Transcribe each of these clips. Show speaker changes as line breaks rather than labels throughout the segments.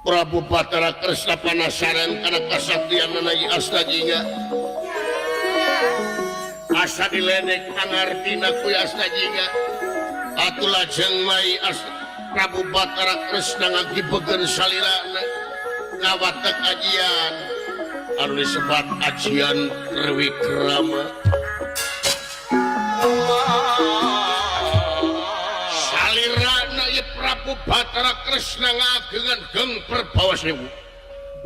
Prabu Batara Kresna panasaran kana kasaktianana Nyi Astajingga. Asa diledek pangartina ku Astajingga. Atuh lajeng mai Prabu Batara Kresna ngagibegeun salirana ngawatek ajian anu disebat ajian Triwikrama. Salirana ieu Prabu Batara Kresna ngagengan geng perbawa sewu.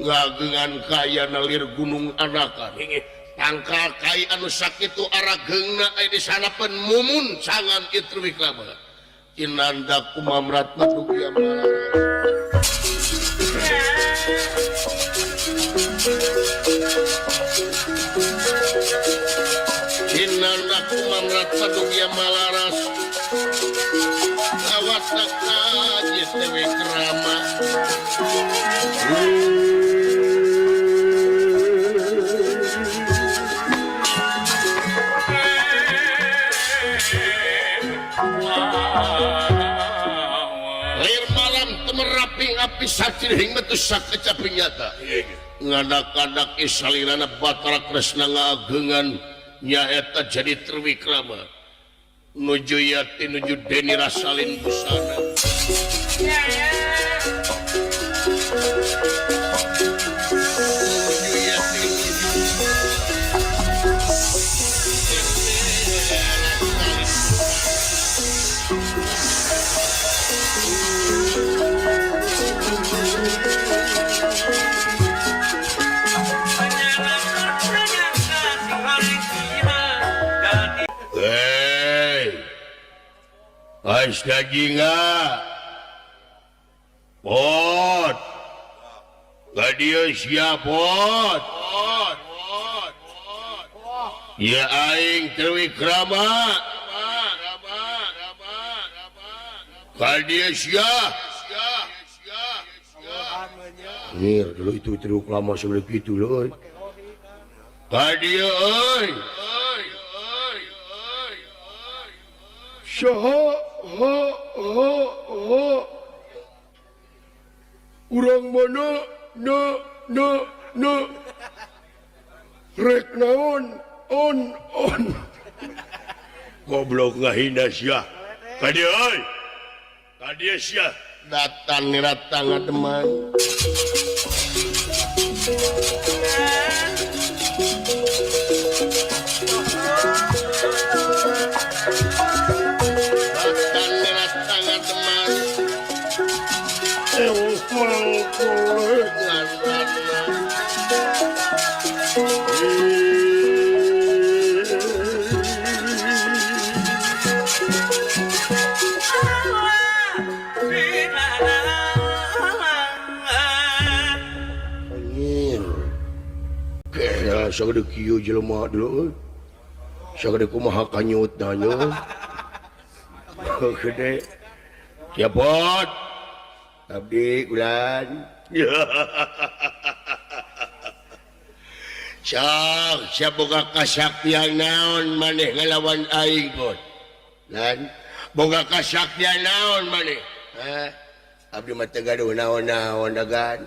Ngagengan kaya nalir gunung anakan. Tangkal kai anu sakitu arageungna aya di sanapeun mumun cangan ieu Triwikrama. Kinanda kumamrat dugia malaras. Kinanda kumamrat dugia malaras. Awatak aja Triwikrama. Lir malam temeraping api sacirhing metu sakecaping nyata. Ngadak-ngadak isalirana Batara Kresna ngagengan nyaeta jadi Triwikrama. Nuju yati nuju Deni Rasalin busana. Nuju yati nuju Astajingga pot ka dieu sia pot ya aing Triwikrama ka dieu sia Anjir dulu itu Triwikrama sebelum kitu leuy ka dieu euy
Saha ha ha ha urang mana na na na rek naon on on
goblok ngahina sia ka dieu euy ka dieu sia datang datang teman Sagede kieu jelema dulu euy. Sagede kumaha kanyutna nya. Gede. Siapot. Abdi ulan. Sok sia boga kasaktian naon maneh ngalawan aing pot. Lan boga kasaktian naon maneh? Hah? Abdi mah teu gaduh naon-naon dagan.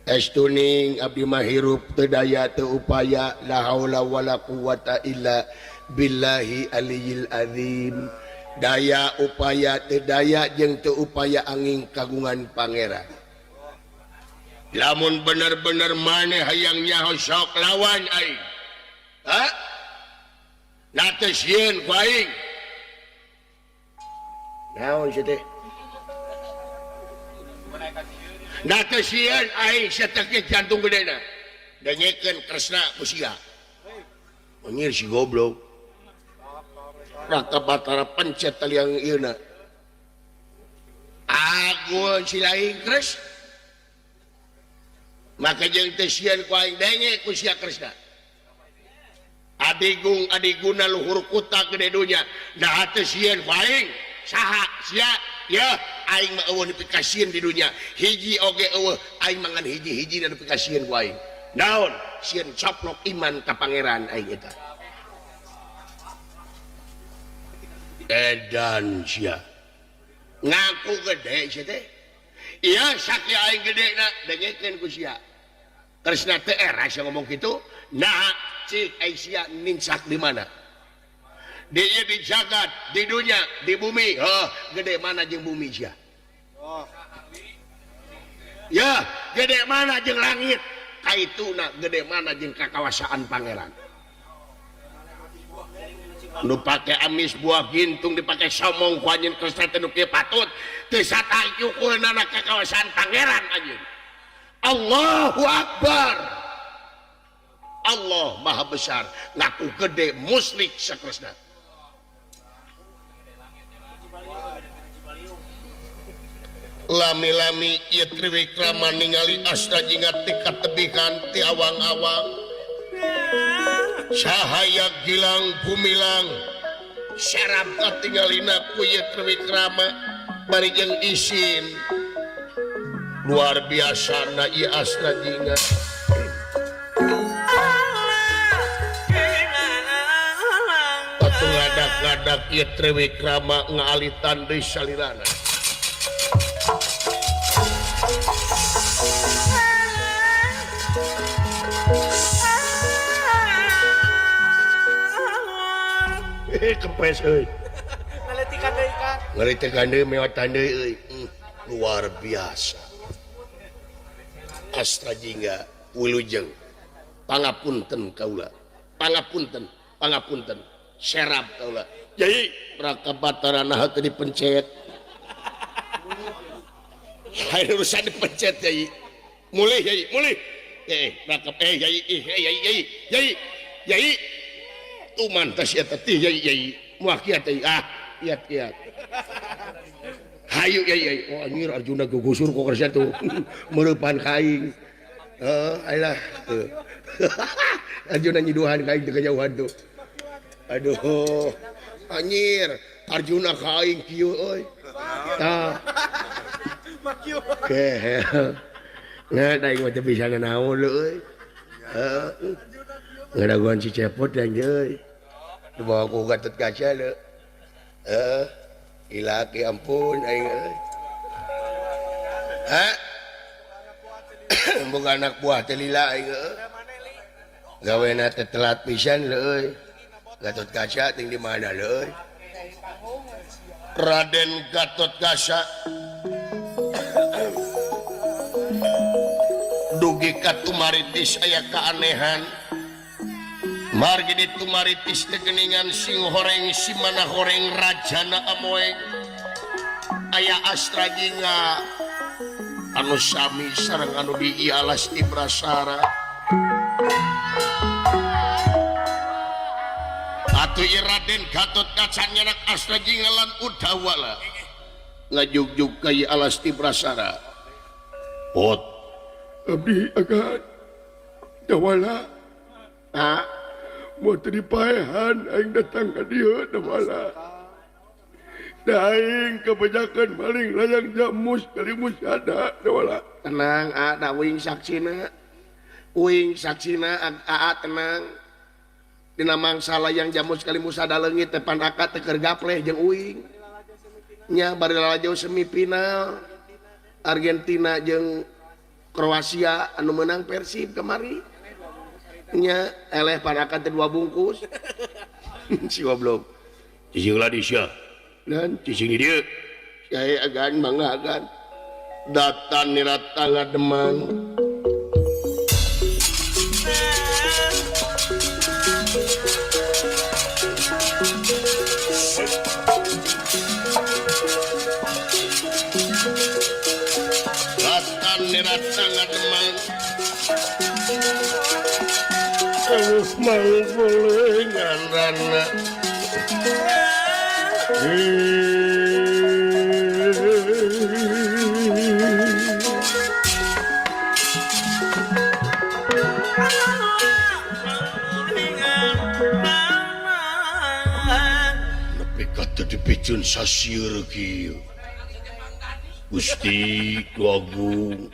Estuning abdi mah hirup teu daya teu upaya la haula wala quwata illa billahi aliyil azim. Daya upaya teu daya jeung teu upaya angin kagungan pangeran. Lamun bener-bener maneh hayang nyaho sok lawan aing. Ha? Na teu sieun ku aing. Naon sia teh? Na teu sieun aing sia teh jantung gedena. Dengekeun Kresna ku sia. Anjir si goblok. Raka Batara pencet taliang ieuna. Agun si lain Kres. Maka jeung teu sieun ku aing denge ku sia Kresna. Adigung adiguna luhur kuta gede dunya. Nah teu sieun ku aing. Saha sia? Ya aing mah eueuh dipikasieun di dunya. Hiji oge eueuh aing mangan hiji-hiji dan dipikasieun ku aing. Naon? Sieun coplok iman ka pangeran aing eta. Edan sia. Ngaku gede sia teh. Iya sakti aing gede na dengekeun ku sia. Kresna teh era sia ngomong kitu, nah cik aing sia nincak di mana? Di ieu di jagat, di dunya, di bumi, heuh gede mana jeung bumi sia? Oh. Ya, gede mana jeung langit? Kaituna gede mana jeung kakawasaan pangeran. Nu pake amis buah gintung dipake somong ku anjeun Kresna teh nu kieu patut teu satayukulna kakawasaan pangeran anjeun. Allahu Akbar. Allah Maha Besar ngaku gede musyrik sakresna. Lami-lami ieu Triwikrama ningali Astra Jingga ti katebihan ti awang-awang. Cahaya gilang gumilang serap katingalina ku ieu Triwikrama bari jeung isin. Luar biasa na ieu Astra Jingga. Atuh ngadak-ngadak ieu Triwikrama ngaalitan deui salirana. Kempes euy.
Ngaletikan deui kan.
Ngaletikan deui meotan deui euy. Luar biasa. Astra Jingga wilujeng. Pangapunten kaula. Pangapunten, pangapunten. Serap kaula. Yai Raka Batara naha teu dipencet. Hayu urusan dipencet yai. Mulih yai, mulih. Raka yai yai yai yai. Yai tuman tas eta teh yai yai muah kiat teh ah kiat kiat hayu yai yai oh anjir Arjuna gugusur ku kersa tuh meureupan ka aing heuh alah tuh Arjuna nyiduhan ka aing teu kajauhan tuh aduh anjir Arjuna ka aing kieu euy tah ke nah da aing mah teu bisa nanaon euy heuh ngadaguan si Cepot yang euy dibawa ku Gatot Kaca leu heuh ilaki ampun aing euy ha boga anak buah teh lila aing euy gawena teh telat pisan leu euy Gatot Kaca ting di mana leu euy Raden Gatot Kaca dugi ka Tumaritis aya keanehan margi di Tumaritis teh geuningan sing horeng si mana horeng rajana amoeng aya Astra Jingga anu sami sareng anu di ieu alas Ibrasara atuh ieu Raden Gatot Kaca nyanak Astra Jingga lan Udawala ngajugjug ka ieu alas Ibrasara pot
abdi agan Dawala
ah
mau teu dipaehan aing datang ka dieu Dawala da aing kebejakan maling layang jamus kali musada Dawala
tenang a da uing saksina aa tenang dina mangsa layang jamus kali musada leungit teh pan akad teh keur gapleh jeung uing nya bari lalajo semifinal Argentina jeung Kroasia anu menang Persib kemari nya eleh parakan teh dua bungkus si goblok cicing lah di sia dan cicing di dieu yai agan mangga agan datan nirata ngademan datan nirata ngademan terus mau bolengan rana nepi ka teu dipicun sasieur kieu Gusti ku Agung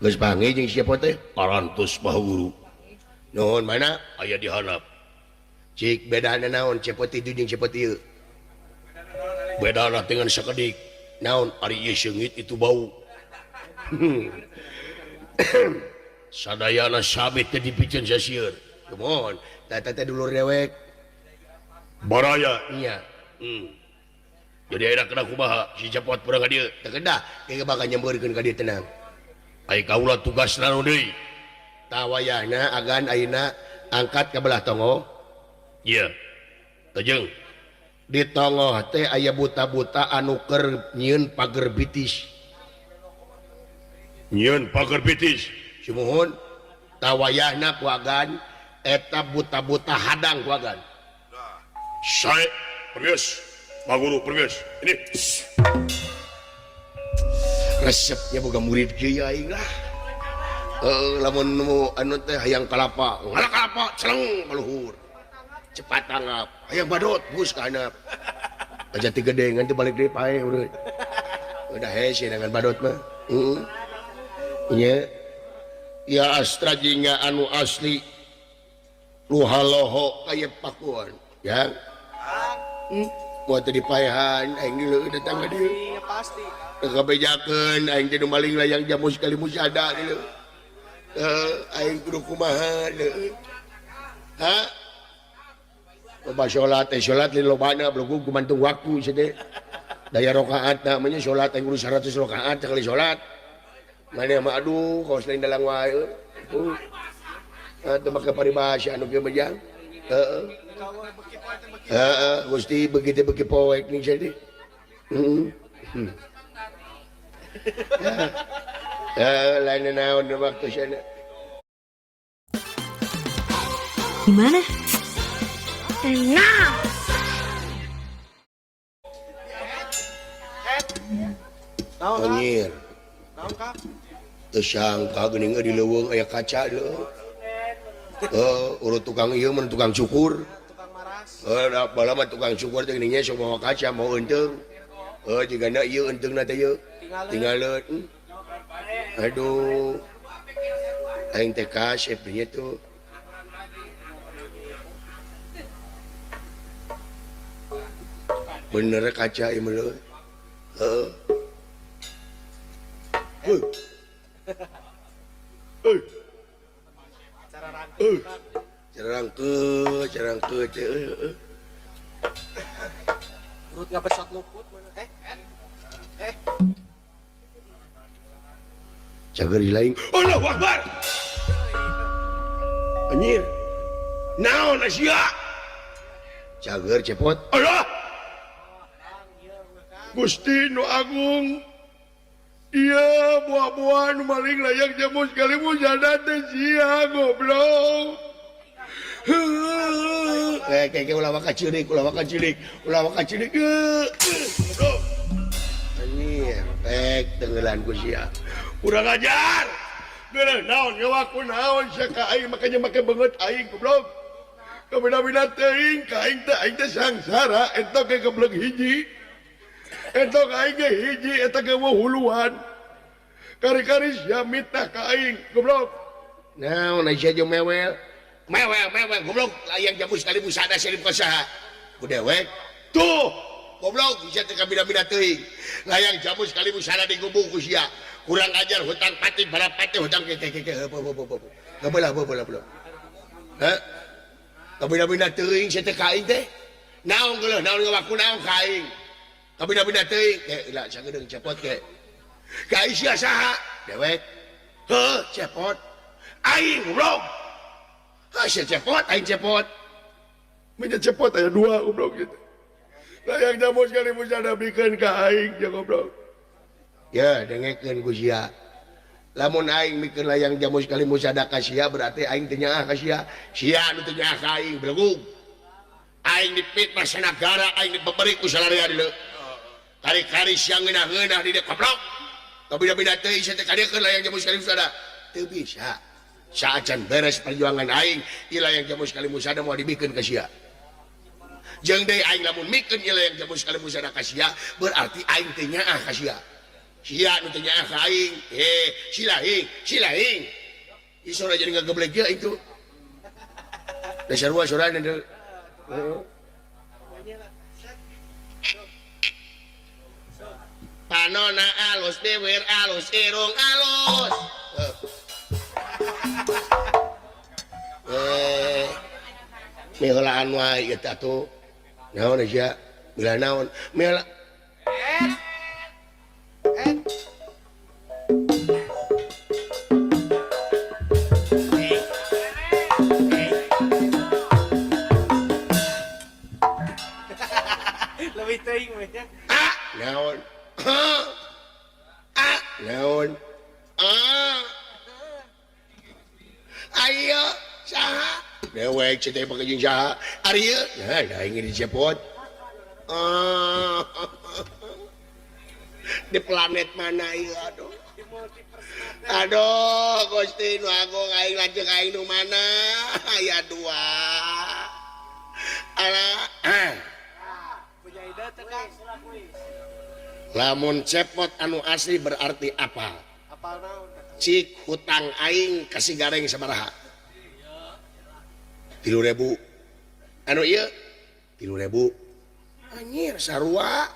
geus panggih jeung siapa teh parantos Pak Guru. Nuhun mana aya di handap cik bedana naon cepot itu jeung cepot ieu bedana dengan sakedik naon ari ieu seungit itu bau. Sadayana sabit teh dipikeun sasieun. Kumohon, tah teh dulur dewek. Baraya nya. Jadi ayeuna kena kumaha si Cepot purang ka dieu. Teu kedah, ge bakal nyembeurkeun ka dieu tenang. Ai kaula tugasna nu deui. Tah wayahna agan ayeuna angkat ka belah tongoh. Ieu. Tejeng. Di tongoh teh aya buta-buta anu keur nyieun pager bitis. Nyieun pager bitis. Sumuhun tah wayahna ku agan eta buta-buta hadang ku agan. Sae, pergeus. Pak Guru pergeus. Ini. Resepnya boga murid kieu aing lah. Lamun nemu anu teh hayang kalapa, ngala kalapa celeng ka luhur. Cepat tanggap. Hayang badut bus ka handap. Aja ti gede ngan teu balik deui pae urang. Udah hese dengan badut mah. Heeh. Nya. Ya Astra jingga anu asli. Luhaloho kaya pakuan. Ya. Mau teu dipaehan aing deuleu datang ka dieu.
Pasti.
Kabejakeun aing teh nu maling layang jamu sekali musada deuleu. Aing kudu kumaha deui. Ha? Loba salat teh salat lain lobana belum gumantung waktu sia teh. Daya rakaat namanya salat aing kudu 100 rakaat sekali salat. Maneh mah aduh kaos lain dalang wae. Teu make paribasa anu kieu mah jang. Heeh. Heeh, Gusti begitu beki poek nih jadi. Heeh. Lain naon waktu sana.
Gimana? Enak.
Anjir. Teu sangka geuning di leuweung aya kaca leuweung. Urut tukang ieu mun tukang cukur. Heuh, bala mah tukang cukur teh geuning nya sok mawa kaca mau eunteung. Heuh, jigana ieu eunteungna teh ieu. Tingaleun. Aduh. Aing teh kasep nya tuh. Bener kaca ieu mah. Heeh. Heuh. Heuh. Carangkeut, carangkeut teh heuh.
Urut ngabesot luput mana?
Cager lain. Allahu Akbar. Anjir. Naon sia? Cager Cepot. Allah.
Gusti nu agung. Iya buah-buahan nu maling layang jamu sekali mujada teh sia goblok.
Kayak ulah waka cilik, ulah waka cilik, ulah waka cilik. Goblok. Anjir, pek tenggelan ku sia.
Kurang ajar. Geuleuh naon ngewaku naon sia ka aing makanya make beungeut aing goblok. Kabina-bina teuing ka aing teh sangsara eta ge geblek hiji. Eta ka aing ge hiji eta ge huluan. Kari-kari sia mitah ka aing goblok.
Naon sia jeung mewel. Mewel mewel goblok layang jamu sekali busana sia di saha. Ku dewek. Tuh goblok sia teh kabina-bina teuing. Layang jamu sekali busana digubung ku sia. Kurang ajar hutang pati barapati hutang ke ke ke heuh. Gebelah bebelah belah. Heh. Kabina-bina teuing sia teh ka aing teh. Naon geuleuh naon ngawaku naon ka aing. Kabina-bina teuing ke ila sagedeung Cepot ke. Ka aing sia saha? Dewek. Heuh, Cepot. Aing goblok. Heuh sia Cepot, aing Cepot.
Menya Cepot aya dua goblok gitu. Layang jamu sekali musada bikeun ka aing ja goblok.
Ya dengekeun ku sia. Lamun aing mikeun layang jamu sekali musada ka sia berarti aing teu nyaah ka sia. Sia nu teu nyaah ka aing belegug. Aing dipitnah sanagara, aing dibeberi ku salaria di leuh. Kari-kari sia ngeunah-ngeunah di dieu goblok. Kabina-bina teuing sia teh kadiekeun layang jamu sekali musada. Teu bisa. Saacan beres perjuangan aing, ieu layang jamu sekali musada moal dibikeun ka sia. Jeung deui aing lamun mikeun ieu layang jamu sekali musada ka sia, berarti aing teu nyaah ka sia. Sia nu teu nyaah ka aing. Silahing, silahing. Ieu sora jadi ngageblek ieu itu. Da sarua sorana deui. Panona alus bibir alus irung alus. Miheulaan wae ieu teh atuh. Naon sia? Bila naon? Mihela
Lebih teuing we nya.
Ah, naon? Ah, naon? Ah. Ayo, saha? Dewek teh pake jeung saha? Ari ieu? Nah, aing dicepot. Ah. Di planet mana ieu aduh. Aduh, Gusti nu agung aing lanceuk aing nu mana? Aya dua. Alah. Ah. Lamun cepot anu asli berarti apa? Cik hutang aing kasih gareng sabaraha? 3.000. Anu ieu 3.000. Anjir sarua.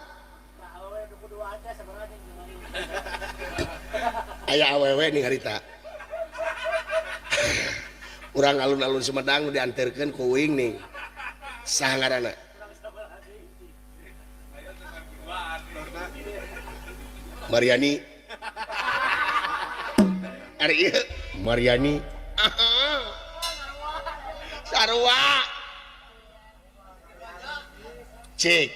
Aya awewe ning harita. Urang alun-alun Sumedang dianterkeun ku uing ning. Saha ngaranna? Mariani. Ari ieu Mariani. Sarua. Cik.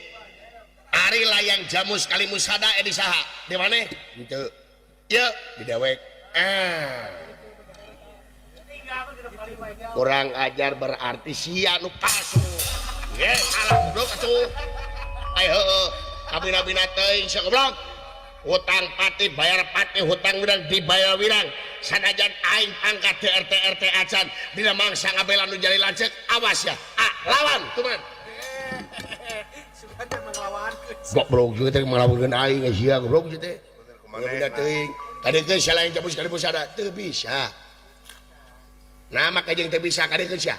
Ari layang jamus kali musada di saha? Di maneh? Henteu. Ieu di dewek. Ah. Kurang ajar berarti sia nu palsu. Ye, salah goblok atuh. Ayo heueuh, kabina-bina teuing sia goblok. Hutang pati bayar pati, hutang wirang dibayar wirang. Sanajan aing pangkat di RT RT acan dina mangsa ngabela nu jadi lanceuk, awas ya. Ah, lawan tuman. Goblok juga teh ngalawankeun aing sia goblok teh. Kabina teuing. Kadeukeun sia lain jabus kali busada teu bisa. Nah maka jeung teu bisa kadeukeun sia.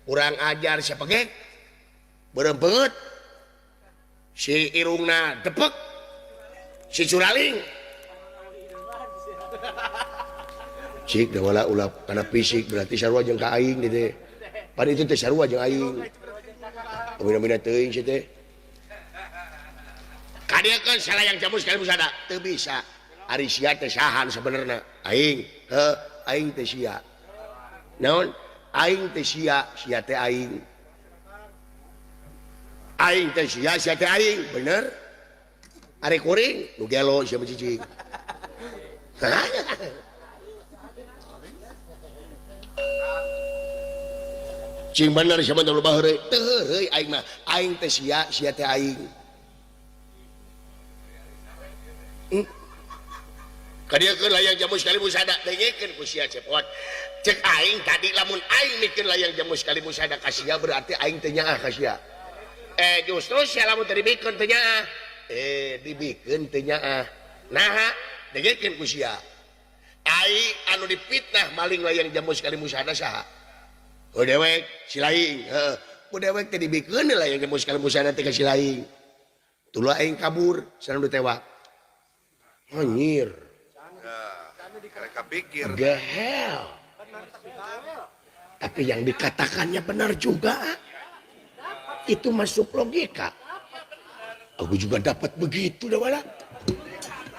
Kurang ajar sia pegek. Beureum beungeut. Si irungna depek. Si curaling. Cik dawala ulah kana fisik berarti sarua jeung ka aing teh. Pan itu teh sarua jeung aing. Kabina-bina teuing sia teh. Kadeukeun salayang jamus kali busada teu bisa. Ari sia teh saha sebenarna? Aing. Heuh, aing teh sia. Naon? Aing teh sia, sia teh aing. Aing teh sia, sia teh aing, bener? Ari kuring nu gelo sia mah cicing. Cing bener sia mah loba heureuy. Teu heureuy aing mah. Aing teh sia, sia teh aing. Kadieukeun layang jamus kali musada dengekeun ku sia cepot. Cek aing tadi lamun aing mikeun layang jamus kali musada ka sia berarti aing teh nyaah ka sia. Justru sia lamun teu dibikeun teh nyaah. Dibikeun teh nyaah. Naha dengekeun ku sia. Aing anu dipitnah maling layang jamus kali musada saha? Oh dewek si laing. Heeh. Ku dewek teh dibikeun layang jamus kali musada teh ka si laing. Tuluy aing kabur sareng ditewak. Anjir.
Pikir.
Gehel. Tapi yang dikatakannya benar juga. Itu masuk logika. Aku juga dapat begitu dawala.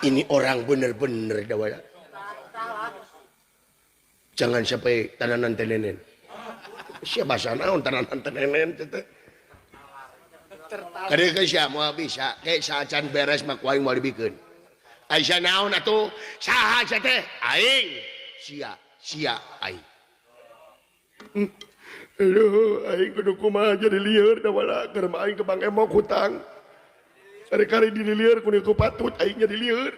Ini orang bener-bener dawala. Jangan sampai tananan tenenen. Siapa naon tananan tenenen teh. Kadeukeun sia moal bisa, ke saacan beres mah ku aing moal dibikeun. Aisyah naon atuh? Saha sia teh? Aing. Sia, sia aing.
Aduh, aing kudu kumaha jadi lieur dawala keur mah aing ke Bang Emok hutang. Kari-kari di lieur kudu ku patut aing jadi lieur.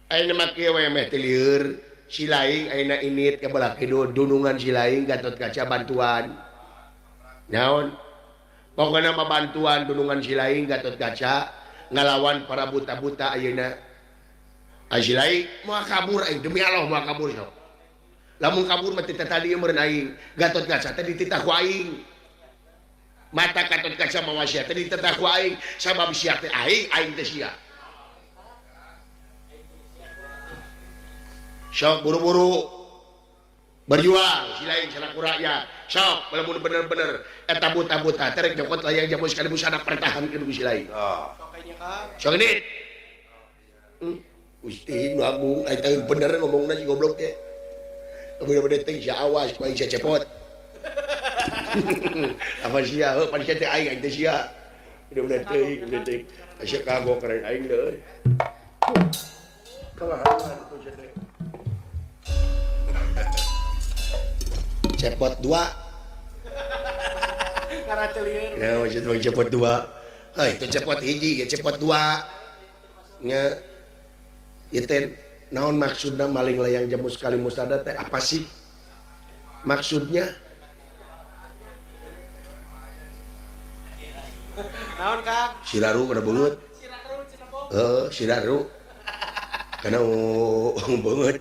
Aing mah kieu we meh teh lieur. Si laing ayeuna init ka belah kidul dunungan si laing Gatot Kaca bantuan. Naon? Pokona mah bantuan dunungan si laing Gatot Kaca ngalawan para buta-buta ayeuna. Ai lain moal kabur aing demi Allah moal kabur sok. Lamun kabur mah tita tadi meureun aing. Gatot Kaca teh dititah ku aing. Mata Gatot Kaca mawa sia teh dititah ku aing sabab sia teh aing, aing teh sia. Sok buru-buru berjuang silain selaku rakyat. Sok lamun bener-bener eta buta-buta terek nyokot layang jamu sekali busana pertahankeun ku silain. Sok ini. Gusti nu agung eta bener ngomongna si goblok teh. Bener-bener teh sia awas ku aing sia cepot. Apa sia heuh pan sia teh aing teh sia. Bener-bener teuing, bener teuing. Sia kagok keren aing deui. Kalahan ku sia teh. Cepot 2. Ya, maksud bang cepot 2. Hei, itu cepot hiji, ya cepot 2. Nya, ieu teh naon maksudna maling layang jamu sekali musada teh apa sih? Maksudnya?
Naon, Kang?
Siraru kana beungeut. Heeh, siraru. Kana beungeut.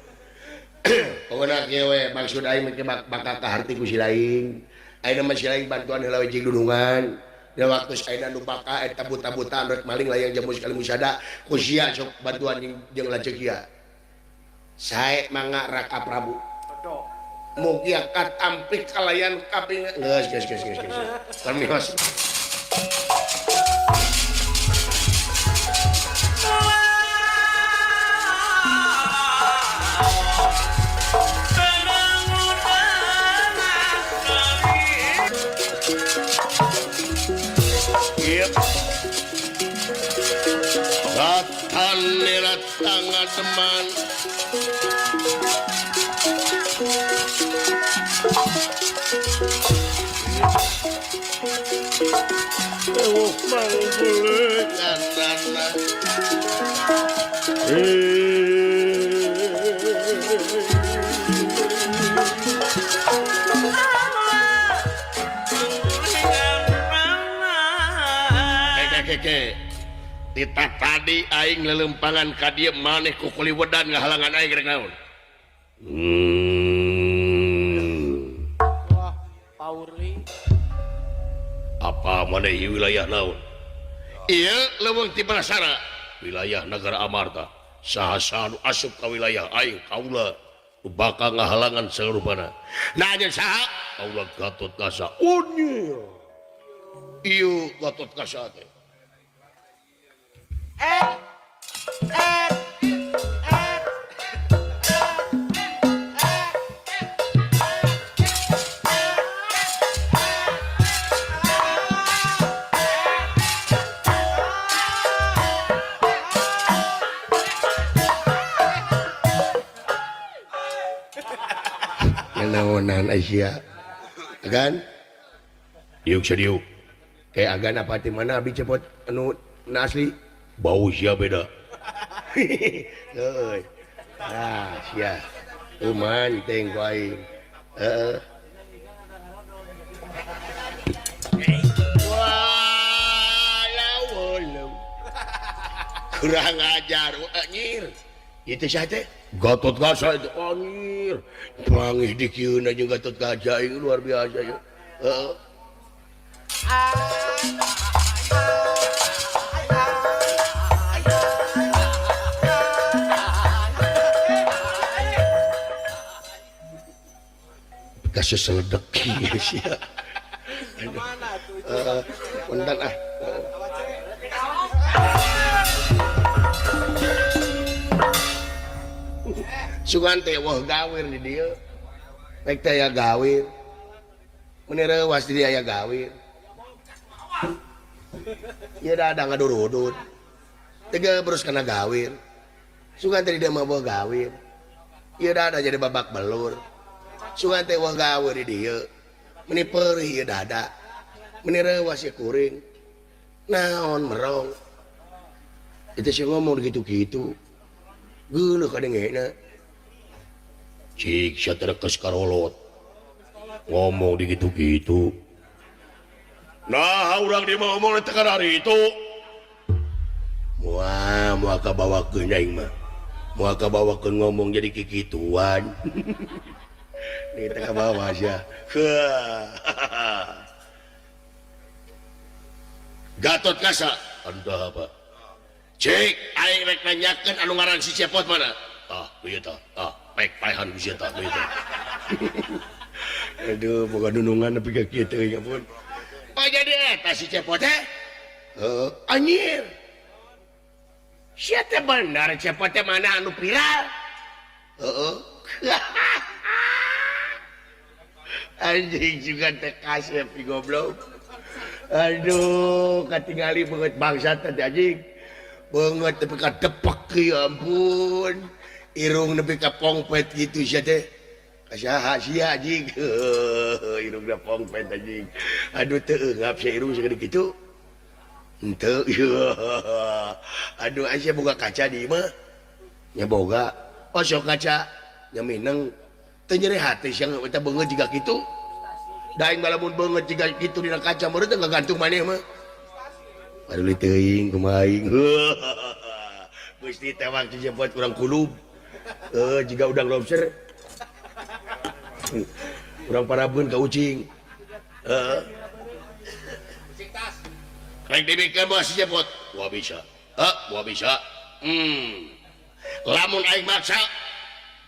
Pokona kieu we maksud aing mah bakal kaharti ku si laing. Ayeuna mah si laing bantuan heula we jeung dulungan. Da waktu ayeuna nu baka eta buta-buta rek maling layang jamu sekali musada ku sia sok bantuan jeung lanceuk ieu. Sae mangga Raka Prabu. Mugi katampik kalayan kaping geus geus geus geus geus. Kamios. Tangan teman oh manggulengan tanah keke tita tadi aing lelempangan ka dieu maneh ku kuliwedan ngahalangan aing rek naon.
Wah, paurli.
Apa maneh ieu wilayah naon? Ieu leuweung ti Balasara, wilayah nagara Amarta. Saha-saha nu asup ka wilayah aing kaula nu bakal ngahalangan saurupana. Nah anjeun saha? Kaula Gatot Kaca. Unyil. Ieu Gatot Kaca teh. Naonan Asia agan diuk sadiuk kayak agan apa di mana abi cepot anu na asli bau sia beda. Heuy. Ah sia uman teh ku aing. Heeh. Walau kurang ajar anjir. Itu saha teh? Gatot Kaca itu anjir. Pangih di kieu jeung Gatot Kaca ieu luar biasa ya. Heeh. Kasus seledek sia.
Kemana tuh?
Punten ah. Sugan teh wah gawir di dieu. Rek teh aya gawir. Mun reuwas di dieu aya gawir. Ieu da ada ngadurudut. Teu terus kana gawir. Sugan teh di dieu mah wah gawir. Ieu da ada jadi babak belur. Sugan teh wah gawir di dieu. Meni peurih ieu dada. Meni reuwas ieu kuring. Naon merong. Itu sih ngomong gitu-gitu. Geuleuh kadengena. Cik sia terekes karolot. Ngomong di gitu-gitu. Nah, urang di mah ngomong teh kana hari itu. Moal moal kabawakeun aing mah. Moal kabawakeun ngomong jadi kikituan. Nih teh kabawa sia. Gatot Kaca, anda apa? Cik, aing rek nanyakeun anu ngaran si Cepot mana? Ah, ieu tah. Ah, Paek-paehan ku sia tah duit. Aduh, boga nunungan nepi ka kieu teh ampun. Oh jadi eta si Cepot teh? Heeh, anjir. Sia teh bener Cepot teh mana anu viral? Heeh. Anjing juga teh kasep goblok. Aduh, katingali beungeut bangsat teh anjing. Beungeut nepi ka depek ya ampun. Irung nepi ka pongpet gitu sia teh. Kasaha sia anjing. Irungna pongpet anjing. Aduh teu eungap sia irung sagede kitu. Henteu. Aduh sia boga kaca di imah. Nya boga. Oh sok kaca nya mineng. Teu nyeri hati sia eta beungeut jiga kitu. Da aing lamun beungeut jiga kitu dina kaca meureun teh ngagantung maneh mah. Aduh teuing kumaha aing. Gusti tewak dijemput kurang kulub. Jiga udang lobster. Urang parabun ka ucing. Heeh. Rek dibikeun bae si Cepot. Wah bisa. Heh, wah bisa. Lamun aing maksa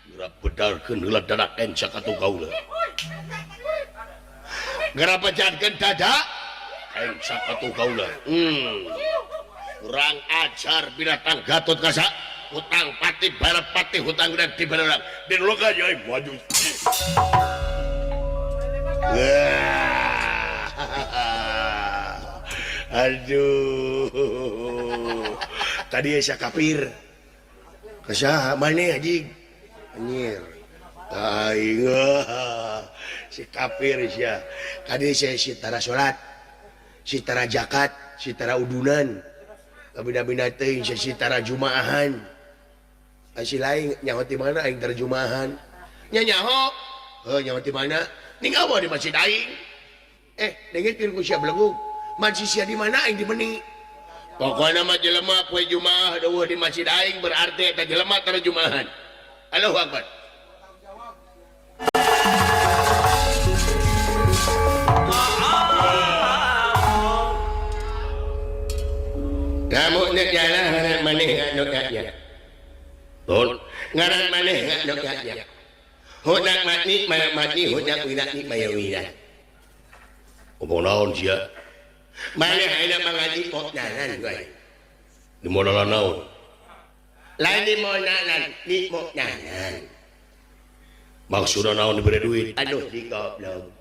geura bedarkeun heula dadak encak atuh kaula. Geura pejatkeun dada encak atuh kaula. Kurang ajar binatang Gatot Kaca. Hutang pati barapati hutang dan dibarang. Dan loka aing maju. Aduh. Tadi sia kafir. Kasaha maneh anjing? Anjir. Aing si kafir sia. Tadi sia si tara salat, si tara zakat, si tara udunan. Kabina-bina teuing sia si tara jumaahan. Si lain nyaho ti mana aing tara jumaahan. Nya nyaho. Heuh nyaho ti mana? Ning awa di masjid aing. Dengekeun ku sia belegug. Masjid sia di mana aing di meni. Pokona mah jelema poe Jumaah deueuh di masjid aing berarti eta jelema tara jumaahan. Allahu Akbar. Kamu nek jalan ngaran maneh anu nya. Tol ngaran maneh anu nya. Hodak mati maya mati hodak wilat maya wilat. Omong naon sia? Maneh ayeuna mangaji modalan wae. Di modalan naon? Lain di modalan, di modalan. Maksudna naon dibere duit? Aduh di goblok.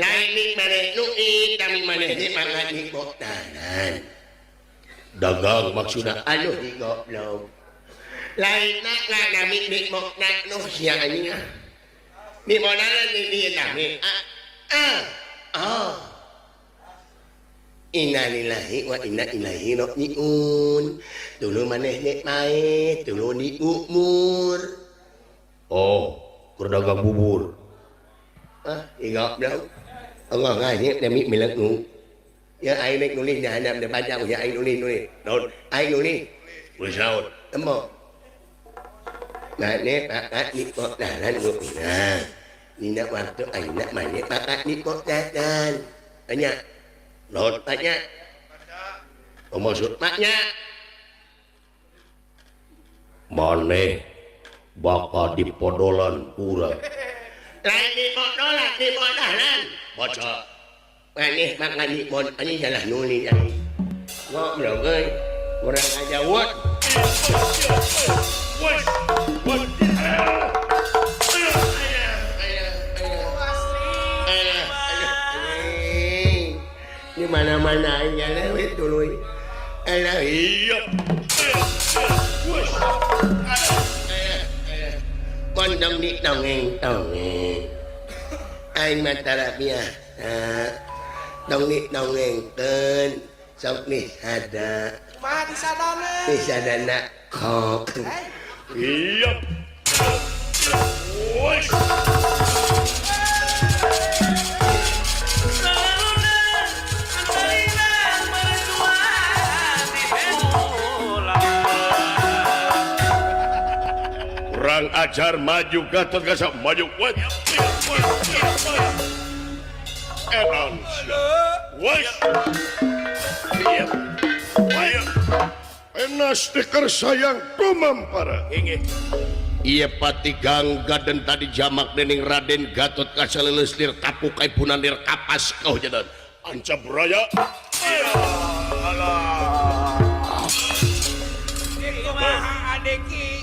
Lain di maneh duit, tapi maneh di mangaji modalan. Dagang maksudna. Aduh di goblok. Lain nak nami di modalan nu sia anjing. Di modalan di dieu nami. Ah. Oh. Innalillahi wa inna ilaihi rajiun. Dulu maneh nek mae, dulu di umur. Oh, keur dagang bubur. Ah, iga goblok. Allah ngajib demi meleknu. Ya aing nek nulis dah handap depan jauh ya aing nulis nulis. Naon? Aing nulis. Nulis naon? Tembok. Nah, nek pakat di kotaran guna. Dina waktu ayeuna maneh pakat di kotaran. Tanya. Naon? Tanya. Oh, maksud maknya. Maneh bakal dipodolan urang. Lain di podolan, di podolan. Baca. Maneh bakal di pod, anjing salah nulis anjing. Goblok euy. Urang aja wot. Di mana-mana aing lewat dulu. Alah iya. Kondom di dongeng dongeng. Aing mah tara biasa. Dong di dongengkeun sok nih ada.
Kumaha disadana?
Disadana kok.
Iya. Kurang ajar maju Gatot Kaca maju. Edan enas stiker sayang kumampara.
Ieu Pati Gangga dan tadi jamak dening Raden Gatot Kaca leuleus lir kapuk kaipunan lir kapas kahujanan
Ancam raya. Alah.
Kumaha adeki?